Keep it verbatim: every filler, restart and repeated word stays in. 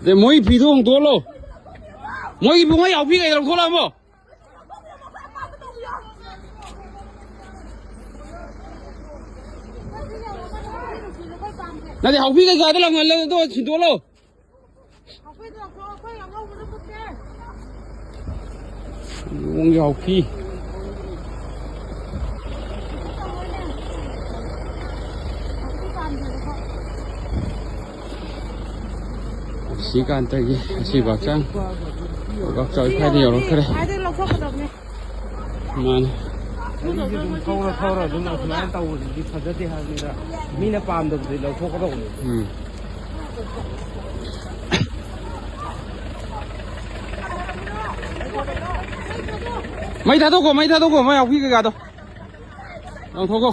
ꯑꯦ, ꯃꯣꯏ ꯐꯤꯗꯣ ꯍꯣꯡꯗꯣꯛꯍꯜꯂꯣ꯫ ꯃꯣꯏꯒꯤ ꯏꯕꯨꯡꯉꯣ ꯍꯥꯎꯄꯤ ꯀꯩꯗꯧ ꯊꯣꯛꯂꯛꯑꯃꯣ? ꯅꯠꯇꯦ, ꯍꯥꯎꯄꯤ ꯀꯩꯀꯥꯗꯣ ꯂꯪꯍꯜꯂꯣ, ꯑꯗꯣ ꯁꯤꯟꯗꯣꯛꯍꯜꯂꯣ꯫ ꯌꯣꯡ ꯌꯥꯎꯈꯤ꯫ ꯁꯤꯀꯥꯟꯇꯒꯤ ꯑꯁꯤꯕ ꯍꯛꯆꯥꯡ ꯄꯥꯎꯇꯥꯛ ꯆꯥꯎꯏ ꯈꯔꯗꯤ ꯌꯧꯔꯛꯈ꯭ꯔꯦ꯫ ꯃꯥꯅꯦ꯫ ꯒꯥꯔꯤꯁꯦ ꯑꯗꯨꯝ ꯊꯧꯔ ꯊꯧꯔ ꯑꯗꯨꯝ ꯑꯁꯨꯃꯥꯏꯅ ꯇꯧꯕꯁꯤꯗꯤ ꯐꯖꯗꯦ ꯍꯥꯏꯕꯅꯤꯗ꯫ ꯃꯤꯅ ꯄꯥꯝꯗꯕꯗꯤ ꯂꯧꯊꯣꯛꯀꯗꯧꯕꯅꯤ꯫ ꯎꯝ꯫ ꯃꯩ ꯊꯥꯗꯣꯛꯈꯣ, ꯃꯩ ꯊꯥꯗꯣꯛꯈꯣ, ꯃꯩ ꯌꯥꯎꯐꯤ ꯀꯩꯀꯥꯗꯣ꯫ ꯂꯪꯊꯣꯛꯈꯣ꯫